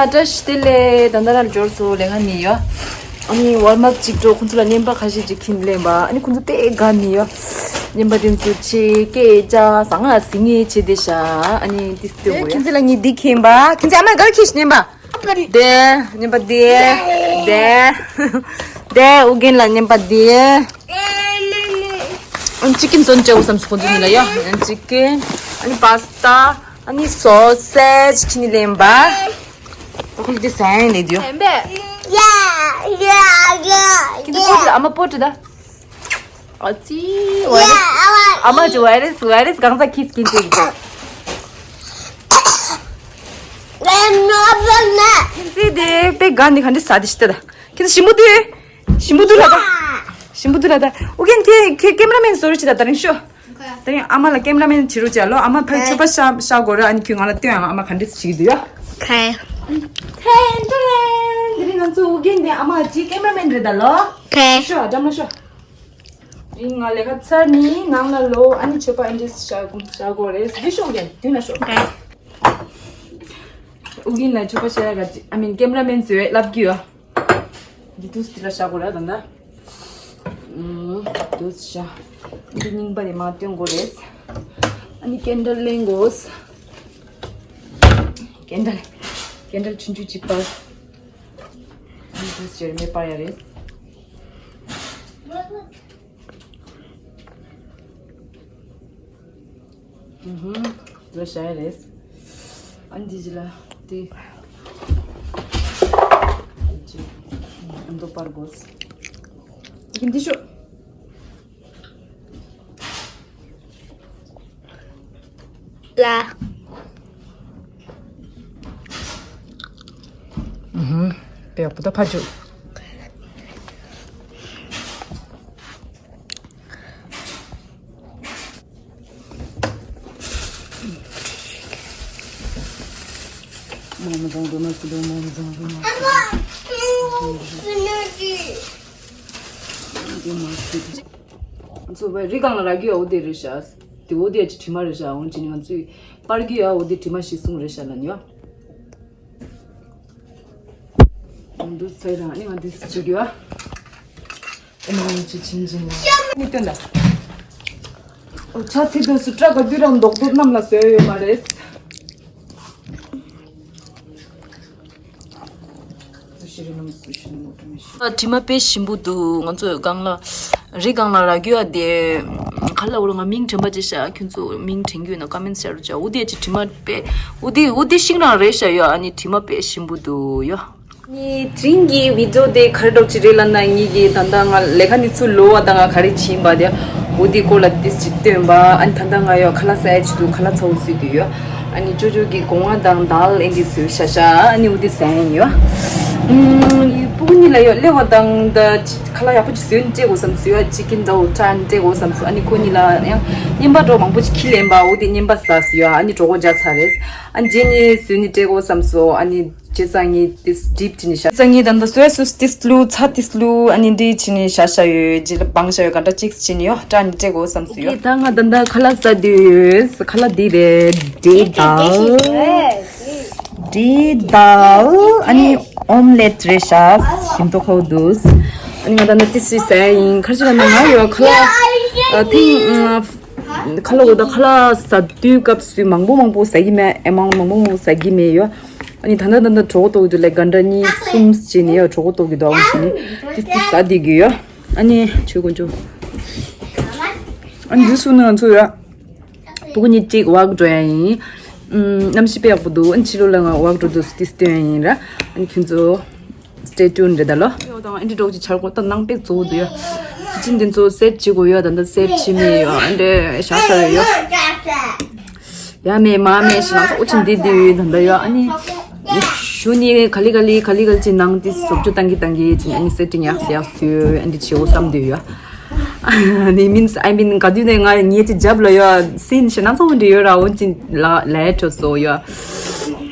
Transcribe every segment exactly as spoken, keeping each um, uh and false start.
བཀྲ་ཤིས་བདེ་ལེགས། ད་ལྟ་རང་འབྱོར་སོང་ལས་ཀ་ནས་ཡོ། ཨ་ནི་ཝོལ་མར་ཊ་ཅིག་འགྲོ། ཁོང་ཚོ་ལ་རྔན་པ་ཁ་ཤས་ཅིག་ཁྱེར་ལེན་པ། ཨ་ནི་ཁོང་ཚོ་དཔེ་དགའ་ནི་ཡོ། རྔན་པ་དེ་ཚོ་ཆེ་སྐད་ཅག་ཟང་ང་ཟིང་ངེ་བྱེད་དེ་ཤ། ཨ་ནི་ཏིས་ཏེ་ཨེ་ཁྱེད་ཚོ་ལ་ངས་འདི་ཁྱེར་པ། ཁྱེད་ཚོ་ཨ་མ་གར་ཁྱེར་ཤི་རྔན་པ། དེ་རྔན་པ་དེ། དེ། དེ་ཨུ་རྒྱན་ལ་རྔན་པ་དེ། ཨ་ནི་ཅི་ཀིན་ཙོན་ཅེའུ་བསམ་སོང་ཁོང་ཚོ་ནི་ལ་ཡ། ཨ་ནི་ཅི་ཀིན། ཨ་ནི་པཱ་སི་ཏ། ཨ་ནི་སོ་སེ་ཇི་ཁྱེར་ནི་ལེན་པ། ད་ཁོང་ཚོ་དེ་ཟ་ཡང་ལས་དུས་ཡོ། ཡ་ཡ་ཡ། ཁྱེད་ཚོ་པོ་ཏི་ད། ཨ་མ་པོ་ཏི་ད། ཨ་ཙི། ཝའི་རས། ཨ་མ་ཅི་ཝའི་རས། ཝའི་རས་གང་ཟག་ཁིས་ཀིན་ཅེ་གི་ཅེ། ཁྱེད་ཚོ་དེ་དཔེ་དགའ་ནི་ག་འདྲ་ཟ་དེ་ཤི་ད་ད། ཁྱེད་ཚོ་ཞིམ་པོ་དུ། ཞིམ་པོ་དུ་ལ་ད། ཞིམ་པོ་དུ་ལ་ད། ཨུ་རྒྱན་ཁྱེད་ཁྱེད་ཀེམ་ར་མེན་བཟོ་རོགས་བྱེད་ད། ད་རིང་ཤོ། ད་རིང་ཨ་མ་ལ་ཀེམ་ར་མེན་བྱེད་རོགས་བྱེད་ལོ། ཨ་མ་ཕར་མཆོད་པ་བཤམས་བཤམས་དགོས་ར། ཨ་ནི་ཁྱོད་ང་ལ་སྟོན་ཨ་མ་ག་འདྲ་ཞིག་འདུག་ཡོ། ཁེ། ཁེ་འདི་རིང་ང་ཚོ་ཨུ་རྒྱན་དེ་ཨ་མ་ཅི་ཀེམ་ར་མེན་རེད་ད་ལོ། ཁེ། ཤོ་འགྲམ་ལ་ཤོ། ཨིན། ང་ལས་ཀ་ཚར་ནི་ནང་ལ་ལོ། ཨ་ནི་མཆོད་པ་ཨེ་འདྲས་བཞག་བཞག་དགོས་རེད། འདི་ཤོག་རྒན་མདུན་ལ་ཤོག་ཨུ་རྒྱན་ལ་མཆོད་པ་བཤད་ཡ་ག་ཅི། ཨ་མིན་ཀེམ་ར་མེན་ཚོས་ལབ་ཀྱི་ཡོད། འདི་དུས་འདི་ལ་བཞག་དགོས་རེད་ད་ལྟ། ཨུམ། དུས་བཞག་འདི་རྙིང་པ་རེད། མ་སྟོན་དགོས་རེད། ཨ་ནི་ཀེན་ཌལ་ལེན་དགོས། ཀེན་ཌལ། ཀེན་ཌལ་ཆུང་ཆུང་གཅིག་པར། ཨ་ནི་དུས་ཟེར་མེད་པར་ཡ་རེད། ཨུ་ཧུམ། འདི་ལ་བཞག་ཡ་རེད། ཨ་ནི་འདི་ལ་དེ། ཨ་མདོ་པར་དགོས། འདི་ཤོག་ལ། ཨུ་ཧུམ། དཔེ་ཡག་པོ་ད་ཕར་འཇུག་མོ་མོ་བཟང་འགྲོ་མ་སྲིད་དོ། མོ་མོ་བཟང་འགྲོ་མ་སྲིད་དོ། འགྲོ་མ་སྲིད་དོ། ཚོ་བའི་རི་སྒང་ལ་རག་གི་ཡོད། འོ་དེ་རེད་ཤག་དེ་འོ་དེ་ཅི་དྲི་མ་རེད་ཤག་འོན་ཅི་ནི་ང་ཚོས་པར་གི་ཡོད། འོ་དེ་དྲི་མ་ཞིག་གསུངས་རེད་ཤག་ལ་ནི་ཡོད། འདུ་ཚོད་རང་ནི་ང་འདི་སུ་བྱེད་རྒྱུ་ཨ། ཨེ་མ་ཅི་ཆིན་ཆིན་ལ་ནི་སྟོན་ད། འོ་ཆ་ཚིག་དུ་སུ་ཏྲ་ག་དུས་རང་མདོག་མདོག་གནམ་ལ་བཟོས་ཡོད་མ་རེད། དྲི་མ་དཔེ་ཞིམ་པོ་འདུག་ང་ཚོའི་སྒང་ལ་རི་སྒང་ལ་རག་རྒྱུ་ཡ་དེ་ག་ལ་འོ་ང་མིང་དྲན་པ་ཅི་ཤ། ཁྱོད་ཚོ་མིང་དྲན་རྒྱུ་ཡོད་ན་ཀོ་མེན་ཊི་བྱ་རུ་བྱ། འོ་དེ་ཅི་དྲི་མ་དཔེ་འོ་དེ་འོ་དེ་ཤིང་རང་རེད་ཤ་ཡོད། ཨ་ནི་དྲི་མ་དཔེ་ཞིམ་པོ་འདུག་ཡོད། ནི་དྲིན་གྱི་བི་ཌིའོ་དེ་ག་རེ་འདྲ་ཅིག་རེད་ལབ་ན། ངེད་ཀྱི་ད་ལྟ་ང་ལས་ཀ་ནས་ཚུར་ལོག་པ་དང་ང་ག་རེ་བྱིན་པ་དེ་འོ་དེ་སྐོར་ལ་ཏིས་ཅིག་སྟོན་པ། ཨ་ནི་ད་ལྟ་ང་ཡོད་ཁ་ལག་ཟ་ཡ་ཆེད་དུ་ཁ་ལག་ཚ་བོ་བཟོས་བསྡད་ཡོད། ཨ་ནི་ཅོ་ཅོ་གི་སྒོ་ང་དང་དལ་ཨེ་འདི་བཟོས་ཤ་ཤ། ཨ་ནི་འོ་དེ་ཟ་ཡ་ཡོད། ཨུམ། སྤུ་གུ་གཉིས་ལ་ཡོད་སླེབས་པ་དང་ད་ཁ་ལག་ཡག་པོ་ཅིག་བཟོས་ནས་སྤྲད་དགོས་བསམ་སོང་ཡ། ཅི་ཀིན་འདྲ་བོ་ཁྲ་ནས་སྤྲད་དགོས་བསམ་སོང་། ཨ་ནི་ཁོ་གཉིས་ལ་ཡང་རྔན་པ་འདྲ་བོ་མང་པོ་ཅིག་ཁྱེར་ལེན་པ། འོ་དེ་རྔན་པ་ཟ་སོང་ཡ། ཨ་ནི་གྲོད་ཁོག་རྒྱགས་ཚར་རེད། ཨ་ནི་རྗེས་ནས་བཟོས་ནས་སྤྲད་དགོས་བསམ་སོང་། ཨ་ནི། བྱས་ཙང་ངས་ཏིས་ཌིབ་བྱས་ནས་བཞག་ཙང་ངས་ད་ལྟ་སོ་ཡ་སོ་སི་ཏིས་བླུགས། ཚྭ་ཏིས་བླུགས། ཨ་ནི་འདི་བྱས་ནས་བཞག་བཞག་ཡོད། རྗེས་ལ་སྦངས་བཞག་ཡོད། ག་འདྲ་ཅིག་བྱས་ནས་ཡོད་ཁྲ་ནས་སྤྲད་དགོས་བསམ་སོང་ཡོད། ད་ང་ད་ལྟ་ཁ་ལག་ཟ་བསྡད་ཡོད། ཁ་ལག་འདི་རེད། འབྲས་དང་། འབྲས་དང་། ཨ་ནི་ཨོམ་ལེ་ཊི་རེད་ཤག་ཞིམ་ཏོག་ཁ་བོ་འདུག་ཨ་ནི་ང་ད་ལྟ་ཏིས་ཞིག་ཟ་ཡ་ཡིན། ཁ་ཅིག་ལ་ན་ང་ཡོད་ཁ་ལག་ཨ་ཐིང་། ཁ་ལག་འོ་ད་ཁ་ལག་ཟ་དུས་སྐབས་སུ་མང་པོ་མང་པོ་ཟ་གི་མེད། ཨེ་མང་མང་པོ་མང་པོ་ཟ་གི་མེད་ཡོད། ཨ་ནི་ད་ལྟ་ད་ལྟ་གྲོད་ཁོག་ལྟོགས་ཀྱི་འདུག་ལབ། ག་འདྲ་གཉིས་གསུམ་བྱས་ནས་ཡོད། གྲོད་ཁོག་ལྟོགས་ཀྱི་འདུག་ཨ་ནི་ཏིས་ཏིས་ཟ་བསྡད་ཀྱི་ཡོད། ཨ་ནི་ཆོས་དཀོན་མཆོག་ཨ་ནི་འདི་སུ་ནི་ང་ཚོ་ཡོད། སྤུ་གུ་གཉིས་གཅིག་ཝག་འགྲོ་ཡ་ཡིན། ཨམ། གནམ་གཤིས་དཔེ་ཡག་པོ་འདུག་ཨ་ནི་ཕྱི་ལོགས་ལ་ང་ཝག་འགྲོ་དུས་སུ་ཏིས་སྟོན་ཡ་ཡིན་ར། ཨ་ནི་ཁྱོད་ཚོ། Stay tuned རེད་ད་ལོ། ཡོ་དང་ཨེ་འདྲ་འདྲ་བོ་ཅིག་འཆར་གོ་ད་ནང་པའི་གཙོ་བོ་འདུག་ཡོ། ཁི་ཅན་འདི་ཚོ་སེཊ་བྱེད་དགོས་ཡོད། ད་ལྟ་སེཊ་བྱེད་མེད་ཡོད། ཨེ་འདྲ་བཞག་བཞག་ཡོད་ཡོ། ཡ་མེད་མ་མེད་ཞེ་ན་ཚོ་ཅིག་འདི་འདི་ཡོད་ད་ལྟ་ཡོད། ཨ་ནི་གཞུག་ནས་ག་ལེ་ག་ལེ་ག་ལེ་ག་ལེ་ཅིག་ནང་དེ་བཟོ་བཅོས་བཏང་གི་བཏང་གི་ཅིག་ཨ་ནི་སེ་ཊིང་ཡག་སེ་ཡག་བཟོས་ཨེ་འདྲ་བྱེད་འོ་བསམ་འདུག་ཡོ། ཨ་ནི་མིན་སི་ཨའི་མིན་ག་དུས་ནས་ང་ངེད་ཀྱི་རྒྱབ་ལ་ཡོད་སིན་ཞེ་ན་ཚོ་འདི་ཡོད་ར། འོན་ཅིག་ལ་ལས་འཕྲོ་སོ་ཡོ།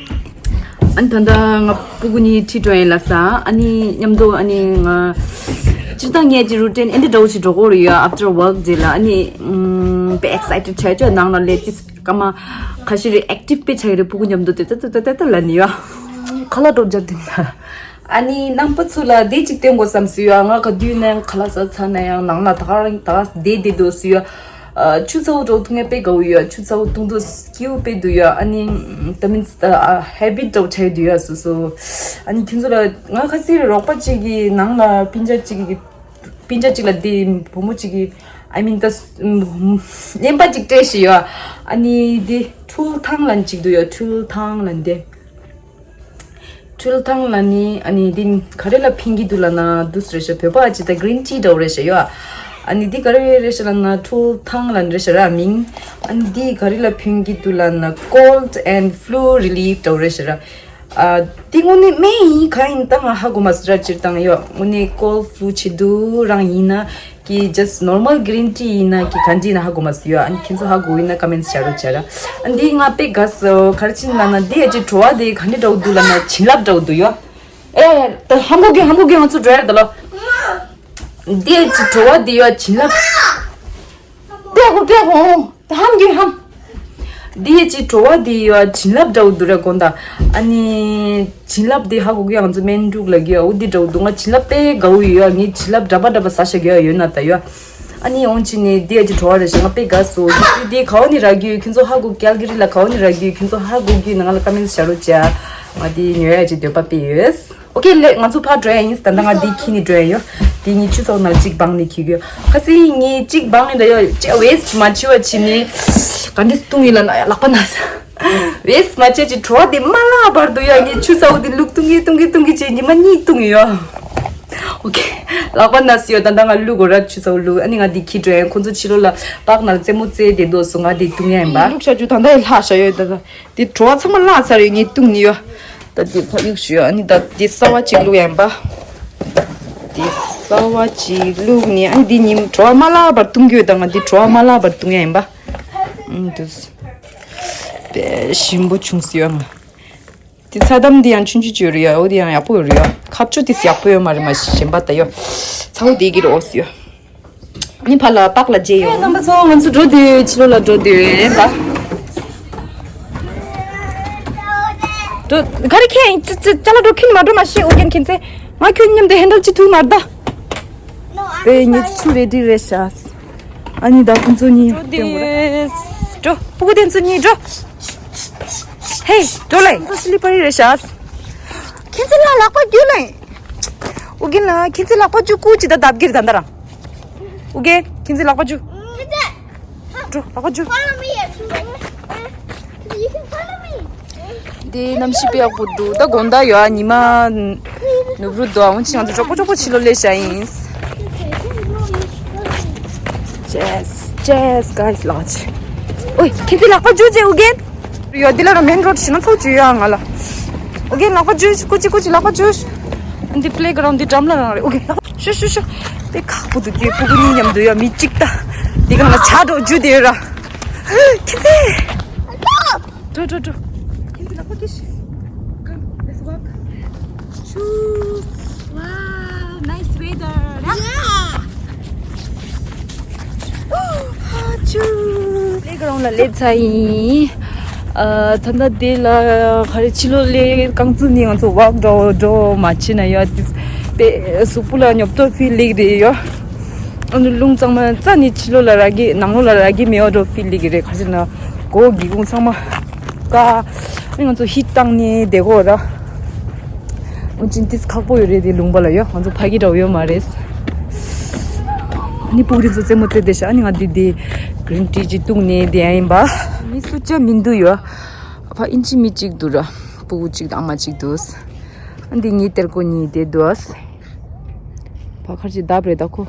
ཨ་ནི་ད་ལྟ་ང་སྤུ་གུ་གཉིས་ཁྲིད་འགྲོ་ཡིན་ལབ་ས། ཨ་ནི་མཉམ་དུ་ཨ་ནི་ང་སྤྱིར་བཏང་ངེད་ཀྱི་རུ་ཊིན་ཨེ་འདྲ་འདྲ་བོ་ཞིག་འགྲོ་གི་རེད་ཡ། ཨབ་ཊར་ཝག་རྗེས་ལ་ཨ་ནི་ཨམ་དཔེ་ཨེག་སའི་ཊེཌ་ཆགས་ཅོ། ནང་ལ་སླེབས་ཏེ་སྐར་མ་ཁ་ཤས་རེ་ཨེག་ཊིབ་དཔེ་ཆགས་ཀྱི་རེད། སྤུ་གུ་མཉམ་དུ་ཏེ་ཏེ་ཏེ་ཏེ་ལབ་ནི་ཡ། ཁ་ལག་འགྲོ་རྒྱབ་དེ་ན། ཨ་ནི་རྣམ་པ་ཚོ་ལ་དེ་གཅིག་སྟོན་དགོས་བསམ་སོང་ཡོད། ང་ག་དུས་ནས་ཁ་ལག་ཟ་ཚར་ན་ཡང་ནང་ལ་ད་ག་རང་ད་ག་བསྡད་བསྡད་འདུག་སོང་ཡོད། ཨ། ཆུ་ཚ་བོ་འགྲོ་ཐུབ་མཁན་དཔེ་དགའ་བོ་ཡོད། ཆུ་ཚ་བོ་བཏུང་འདུག་སྐྱིད་པོ་དཔེ་འདུག་ཡོད། ཨ་ནི་ད་མིན་ཨ་ཧེ་བི་ཊི་འདྲ་བོ་ཆགས་ཡོད་དུས་ཡོད་སོ་སོ། ཨ་ནི་ཁྱེད་ཚོ་ལ་ང་ཁ་སང་རོགས་པ་གཅིག་གིས་ནང་ལ་སྤུན་ཀྱག་གཅིག་གིས་སྤུན་ཀྱག་གཅིག་ལ་དེ་བུ་མོ་གཅིག་གིས་ཨ་མིན་ད་བརྙན་པ་གཅིག་སྤྲད་ཤི་ཡོད། ཨ་ནི་དེ་ཁྲུལ་ཐང་ལན་གཅིག་འདུག་ཡོད། ཁྲུལ་ཐང་ལན་དེ། ཁྲུལ་ཐང་ལ་ནི་ཨ་ནི་འདི་ག་རེ་ལ་ཕན་གྱི་འདུག་ལབ་ན་འདུག་སེ་རེད་ཤག་བོད་པ་ཅིག་ད་གི་རིན་ཊི་འདྲ་བོ་རེད་ཤག་ཡོད། ཨ་ནི་འདི་ག་རེ་རེད་ཤག་ལབ་ན་ཁྲུལ་ཐང་ལ་ནི་རེད་ཤག་ར་མིང་། ཨ་ནི་འདི་ག་རེ་ལ་ཕན་གྱི་འདུག་ལབ་ན་cold and flu relief འདྲ་བོ་རེད་ཤག་ར། ཨ། འདི་དངོས་གནས་སྨན་ཡིན་གང་ཡིན་ད་ང་ཧ་གོ་མ་སོང་ར། སྤྱིར་བཏང་ཡོད་དངོས་གནས་cold flu བྱེད་དུས་རང་ཡིན་ན། གི་just normal green tea ཡིན་ན་གི་ག་འདྲ་ཡིན་ན་ཧ་གོ་མ་སོང་ཡོད། ཨ་ནི་ཁྱེད་ཚོ་ཧ་གོ་ཡིན་ན་ཀོ་མེན་ཊི་བྱ་རོགས་བྱ་ར། ཨ་འདི་ང་དཔེ་དགའ་སོང་། ག་རེ་བྱས་ལབ་ན་འདི་ཨ་ཅེ་བྲོ་བ་དེ་ག་འདྲ་འདྲ་བོ་འདུག་ལབ་ན་བྱིན་རླབས་འདྲ་བོ་འདུག་ཡོད། ཨེ་ད་ཧམ་གོ་གི་ཧམ་གོ་གི་ང་ཚོ་འགྲོ་ཡ་ད་ལོ། འདི་ཨ་ཅེ་བྲོ་བ་དེ་ཡོད་བྱིན་རླབས། དཔེ་གོ་དཔེ་གོ་ད་ཧམ་གི་ཧམ། འདི་ཡི་ཅི་བྲོ་བ་འདི་ཡོད་བྱིན་རླབས་འདྲ་བོ་འདུག་ར་དགོངས་དག་ཨ་ནི་བྱིན་རླབས་འདི་ཧ་གོ་གི་ང་ཚོ་སྨན་འབྲུག་ལ་གི་འོ་འདི་འདྲ་བོ་འདུག་ང་བྱིན་རླབས་དཔེ་དགའ་བོ་ཡོད་ཡ། ངས་བྱིན་རླབས་འདྲ་པ་འདྲ་པ་ཟ་ཤ་གི་ཡོད་ན་ད་ཡོད། ཨ་ནི་འོང་ཅི་ནི་འདི་ཡི་ཅི་བྲོ་བ་རེད་ཤག་ང་དཔེ་དགའ་སོང་། འདི་འདི་ག་བ་ནི་རག་གི་ཡོད་ཁྱོད་ཚོ་ཧ་གོ། ཀལ་གི་རི་ལ་ག་བ་ནི་རག་གི་ཡོད་ཁྱོད་ཚོ་ཧ་གོ་གི་ནང་ལ་ཀོ་མེན་ཊི་བྱ་རོགས་བྱ། ང་འདི་ཉོ་ཡ་ཅི་འདོད་པ་དཔེ་ཡོད། ཨོ་ཁེ་ལེ་ང་ཚོ་ཕར་འགྲོ་ཡ་ཡིན། ད་ལྟ་ང་འདི་ཁྱེར་ནས་འགྲོ་ཡ་ཡོད། འདི་ངའི་ཆུ་ཚོད་ནང་གཅིག་སྦང་ནས་འཁྱེར་གི་ཡོད། ཁ་སང་ངས་གཅིག་སྦང་ནས་ད་ཡོད་ཅེ་ཝེ་སི་ཊི་མ་བྱེད་པ་བྱེད་ནས་ག་འདྲས་བཏུང་ཡིན་ལབ་ན་ཡ་ལག་པ་ན་ས། ཝེ་སི་ཊི་མ་བྱེད་ཅིག་བྲོ་བ་དེ་མ་ལ་བར་དུ་ཡོད། ངས་ཆུ་ཚ་བོ་དེ་བླུགས་བཏུང་གི་བཏུང་གི་བཏུང་གི་བྱས་ཉི་མ་གཉིས་བཏུང་ཡོད། ཨོ་ཁེ་ལག་པ་ན་ས་ཡོད། ད་ལྟ་ང་བླུགས་དགོས་ར་ཆུ་ཚ་བོ་བླུགས། ཨ་ནི་ང་འདི་འཁྱེར་འགྲོ་ཡ་ཡིན། ཁོང་ཚོ་ཕྱི་ལོགས་ལ་པཱརྐ་ནང་རྩེད་མོ་རྩེ་བསྡད་འདུག་སོང་། ང་འདི་བཏུང་ཡ་ཡིན་པ། བླུགས་བྱ་རྒྱུ་ད་ལྟ་ཡི་ལྷག་བྱ་ཡོད་ད་ད། དེ་བྲོ་བ་ཚང་མ་བརླག་ཚར་ཡོད། ངས་བཏུང་ནི་ཡོད། ད་དེ་ཕ་གཡུག་ཞུ་ཡོད། ཨ་ནི་ད་དེ་གསར་བ་ཅིག་བླུགས་ཡ་ཡིན་པ། དེ་གསར་བ་ཅིག་བླུགས་ནི་ཨ་ནི་དེ་ཉིན་བྲོ་བ་མ་བརླག་པར་བཏུང་གི་ཡོད། ད་ང་དེ་བྲོ་བ་མ་བརླག་པར་བཏུང་ཡ་ཡིན་པ། ཨུམ་དུ། དཔེ་ཞིམ་པོ་བྱུང་སོང་ཡོད་ང་། དེ་ཚྭ་དམ་དེ་ཡང་ཆུང་ཆུང་ཅིག་ཡོད་རེད་ཡ། འོ་དེ་ཡང་ཡག་པོ་ཡོད་རེད་ཡ། ཁ་ཆུ་དེ་ཡག་པོ་ཡོད་མ་རེད་མ་གཞན་པ་ད་ཡོད། ཚ་བོ་དེ་གི་རེད་འོ་སོང་ཡོད། ནི་ཕ་ལ་པགས་ལ་རྗེས་ཡོང་། རྣམ་པ་ཚོ་ང་ཚོ་འགྲོ་དུས་ཕྱི་ལོགས་ལ་འགྲོ་དུས་ཡིན་པ། འགྲོ་ག་རེ་ཁྱེད་ཅ་ཅ་ཅ་ལག་འགྲོ་ཁྱོད་མ་འགྲོ་མ་ཤེས། ཨོ་རྒྱན་ཁྱེད་ཚེ་ང་ཁྱོད་མཉམ་དུ་ཧེན་ཌལ་ཅི་ཐུག་མར་ད། དེ་ཉི་ཆུ་རེ་ཌི་རེད་ཤག་ཨ་ནི་ད་ཁོང་ཚོ་གཉིས་འགྲོ་སྟེ་འགྲོ། སྤུ་གུ་དེ་ཚོ་གཉིས་འགྲོ། ཧེ་འགྲོ་ལེ། ཁོང་ཚོ་སི་ལི་པ་རི་རེད་ཤག་ཁྱེད་ཚེ་ལ་ལག་པ་རྒྱུ་ལེ། ཨོ་རྒྱན་ལ་ཁྱེད་ཚེ་ལག་པ་རྒྱུ་ཀུ་ཅི་ད་བརྡབ་གིར་ད་འདི་རང་། ཨོ་རྒྱན་ཁྱེད་ཚེ་ལག་པ་རྒྱུ། འགྲོ་ལག་པ་རྒྱུ། Follow me if you want. You can follow me. འདི་གནམ་གཤིས་དཔེ་ཡག་པོ་འདུག་ད་དགོང་དག་ཡོད་ཨ། ཉི་མ་ནུབ་རུ་འདུག་ཨ། འོན་ཅི་ང་ཚོ་མགྱོགས་པོ་མགྱོགས་པོ་ཕྱི་ལོགས་སླེབས་བཞག་ཡིན། Cheers, cheers, guys, lunch. ཨོའི། ཁྱེད་ཚོས་ལག་པ་འཇུ་བྱེད་ཨུ་རྒྱན། ཡོད་འདི་ལ་ར་མེན་རོ་ཌི་ཞིག་ན་ཚོགས་འཇུ་ཡོད་ང་ལ། ཨུ་རྒྱན་ལག་པ་འཇུ། ཀུ་ཅི་ཀུ་ཅི་ལག་པ་འཇུ། འདི་པི་ལེ་གྷ་རའུན་ཌི་འདི་འགྲམ་ལ་རང་རེད། ཨུ་རྒྱན་ལག་པ་ཞུ་ཞུ་ཞུ། དེ་ཁག་པོ་འདུག་དེ་སྤུ་གུ་གཉིས་མཉམ་དུ་ཡོད་མི་གཅིག་ད། དེ་གང་ལ་ཇ་འདྲ་འཇུ་དེ་ཡོད་ར། ཁྱེད་ཚོས། འགྲོ་འགྲོ་འགྲོ། ཁྱེད་ཚོས་ལག་པ་སྐྱེས་ཤིག Come, let's walk. ཆུ། Wow, nice weather. Yeah. ཆུ། པི་ལེ་གྷ་རའུན་ཌི་ལ་སླེབས་ཚར་ཡིན། ཨ། ད་ལྟ་དེ་ལ་ག་རེ་ཕྱི་ལོགས་ལ་རྐང་བཙུགས་ནས་ང་ཚོ་ཝོག་འགྲོ་འགྲོ་མ་བྱས་ན་ཡ་དེ་དཔེ་གཟུགས་པོ་ལ་ཉོབ་ཏོ་ཕིལ་ལེགས་རེད་ཡ། ཨ་ནི་རླུང་གཙང་མ་རྩ་ནས་ཕྱི་ལོགས་ལ་རག་གི་ནང་ལོགས་ལ་རག་གི་མེད་པ་འདྲ་ཕིལ་ལེགས་རེད། ག་རེ་ཟེར་ན་སྒོ་སྒེའུ་ཁུང་ཚང་མ་ཀ་ཨ་ནི་ང་ཚོ་ཧིཊ་བཏང་ནས་བསྡད་དགོས་ར། འོན་ཀྱང་ཏིས་ཁག་པོ་ཡོད་རེད་དེ་ལུང་པ་ལ་ཡོད། ང་ཚོ་ཕ་གི་འདྲ་བོ་ཡོད་མ་རེད། ཨ་ནི་སྤུ་གུ་དེ་ཚོ་རྩེད་མོ་རྩེ་བསྡད་ཤག་ཨ་ནི་ང་འདི་དེ་གྷི་རིན་ཊི་ཅིག་བཏུང་ནས་བསྡད་ཡ་ཡིན་པ། མི་སུ་ཅག་མི་འདུག་ཡོད། ཕ་ཨིན་ཇི་མི་གཅིག་འདུག་ར། སྤུ་གུ་གཅིག་དང་ཨ་མ་གཅིག་འདུག་ཨ་འདི་ངའི་གཏེར་སྐོགས་གཉིས་བསྡད་འདུག་ཕ་ཁར་ཅིག་བརྡབས་རེད་ད་ཁོ།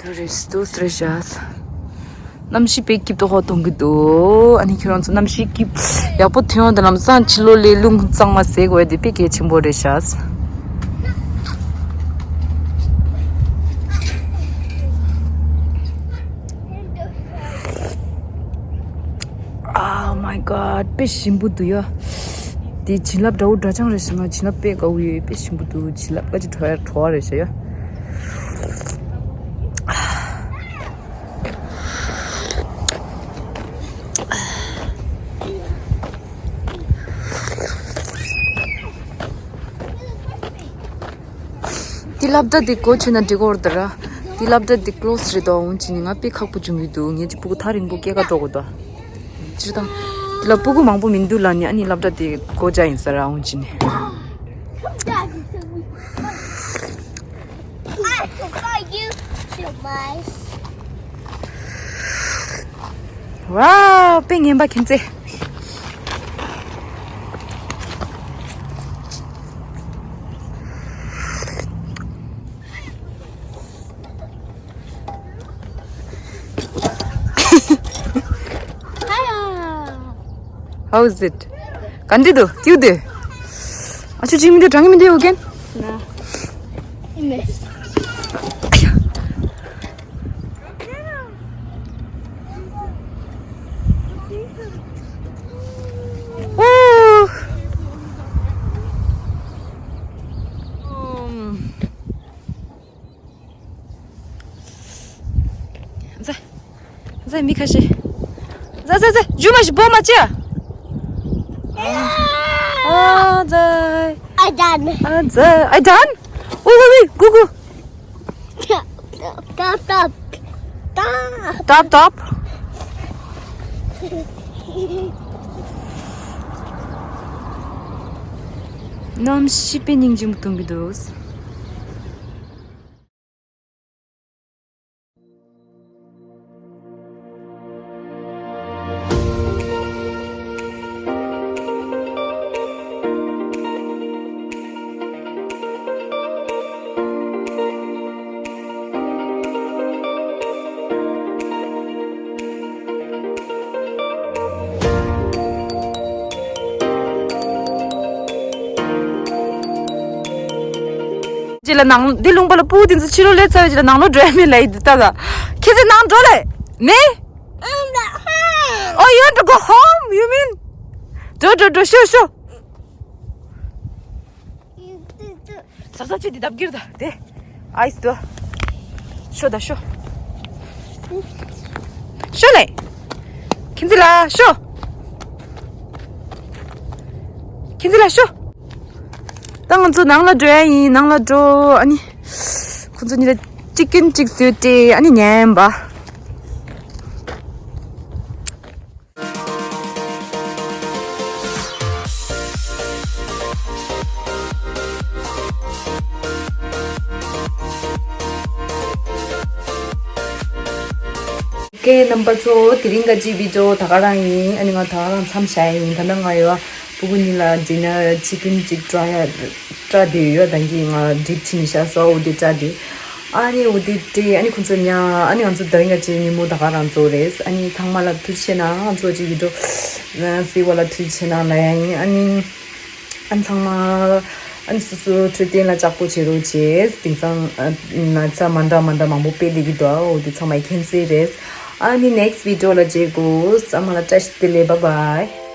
དུ་རེས་དུ་རེས་ཤག་གནམ་གཤིས་དཔེ་སྐྱིད་པོ་ཧོ་གཏོང་གི་འདུག་ཨ་ནི་ཁྱོད་རང་ཚོ་གནམ་གཤིས་སྐྱིད་ཡག་པོ་ཐོན་ཡོང་དུས་ལམ་སང་ཕྱི་ལོགས་ལ་རླུང་གཙང་མ་ཟ་དགོས་དེ་དཔེ་གལ་ཆེན་པོ་རེད་ཤག Oh my god དཔེ་ཞིམ་པོ་འདུག་ཡ། དེ་བྱིན་རླབས་འདྲ་བོ་འདྲ་ཅང་རེད་ཤག་ང་བྱིན་རླབས་དཔེ་དགའ་བོ་ཡོད། དཔེ་ཞིམ་པོ་འདུག་བྱིན་རླབས་ཀ་ཅིག་བྲོ་བ་བྲོ་བ་རེད་ཤག་ཡ། སློབ་གྲྭ་དེ་སྒོ་ཕྱེ་ན་འགྲིག་གི་རེད་ད་ར། དེ་སློབ་གྲྭ་དེ་ཀློ་སི་རེད་དོ། འོང་ཅི་ནི་ང་དཔེ་ཁག་པོ་བྱུང་གི་འདུག་ངས་ཅི་སྤུ་གུ་ཐག་རིང་པོ་སྐྱེལ་ག་འགྲོ་དགོས་དོ། སྤྱིར་བཏང་དེ་ལ་སྤུ་གུ་མང་པོ་མི་འདུག་ལ་ནི། ཨ་ནི་སློབ་གྲྭ་དེ་སྒོ་བརྒྱབ་ཡིན་ས་ར། འོང་ཅི་ནི། ཝའོ། དཔེ་ངན་པ་ཁྱིམ་མཚེས། How is it? ག་འདྲ་འདུག་སྐྱིད་འདུག་ཨ་ཆུ་ཅིག་མི་འདུག་དྲང་གི་མི་འདུག་ཡོ་གན། ཨོ། ཟ། ཟ་མི་ཁ་ཤས། ཟ་ཟ་ཟ། ཇུ་མ་ཤི་བོ་མ་ཅི། ཨ་ཟ། I done. ཨ་ཟ། I done. ཨོ་ཝི་ཝི། གུ་གུ། Stop, stop. Stop. Stop, stop. གནམ་གཤིས་དཔེ་སྙིང་རྗེ་མོ་གཏོང་གི་འདུག་རྗེས་ལ་ནང་འདི་ལུང་པ་ལ་སྤུ་གུ་དེ་ཚོ་ཕྱི་ལོགས་སླེབས་ཚར་བའི་རྗེས་ལ་ནང་ལོགས་འགྲོ་ཡ་མེད་ལབ་ཡི་འདུག་ད་ལ། ཁྱེད་ཚོ་ནང་འགྲོ་ལེ། ནི། Oh, you want to go home? You mean? འགྲོ་འགྲོ་འགྲོ། ཤོག་ཤོག་གཟབ་གཟབ་བྱེད་དེ་ལྡབ་འགྱུར་ད་དེ། ཨའི་སི་དོ། ཤོ་ད་ཤོ། ཤོ་ལེ། ཁྱེད་ཚོ་ལ་ཤོ། ཁྱེད་ཚོ་ལ་ཤོ། ད་ང་ཚོ་ནང་ལ་འགྲོ་ཡ་ཡིན། ནང་ལ་འགྲོ། ཨ་ནི། ཁོ་ཚོ་གཉིས་ལ་ཅི་ཀིན་གཅིག་བཟོས་ཏེ་ཨ་ནི་ཉན་པ། ཀེ་རྣམ་པ་ཚོ། དེ་རིང་ག་ཅི་བི་ཌི་ཡོ་ད་ག་རང་ཡིན། ཨ་ནི་ང་ད་ག་རང་མཚམས་བཞག་ཡིན། ད་ལྟ་ང་ཡོད་སྤུ་གུ་གཉིས་ལ་ཌི་ནར་ཅི་ཀིན་གཅིག་ཀྲ་ཡ་ཀྲ་དེ་ཡོད། ད་གིན་ང་ཌིབ་ཕྱིན་ཤག་སོ། འོ་དེ་ཀྲ་དེ། ཨ་ནི་འོ་དེ་སྤྲད། ཨ་ནི་ཁོང་ཚོ་ཉ། ཨ་ནི་ང་ཚོ་དེ་རིང་ག་ཅི་ཉིན་མོ་ད་ག་རང་ཚོ་རེད། ཨ་ནི་ཚང་མ་ལ་ཐུགས་རྗེ་ཆེ་གནང་། ང་ཚོ་ཅིག་བི་ཌི་ཡོ་གཟིགས་པ་ལ་ཐུགས་རྗེ་ཆེ་གནང་ལབ་ཡ་ཡིན། ཨ་ནི། ཨ་ནི་ཚང་མ། ཨ་ནི་སོ་སོ་འཕྲོད་བསྟེན་ལ་ལྕགས་པོ་བྱེད་རོགས་བྱེད། དེང་སང་ཨ་ན་ཚ་མ་འདྲ་མ་འདྲ་མང་པོ་སྤེལ་བསྡད་ཀྱི་འདུག་འོ་དེ་ཚང་མ་མཁྱེན་གསལ་རེད། ཨ་ནི་ནེག་སི་ཊི་བི་ཌི་ཡོ་ལ་མཇལ་དགོས། ཚང་མ་ལ་བཀྲ་ཤིས་བདེ་ལེགས། བཱའི་བཱའི།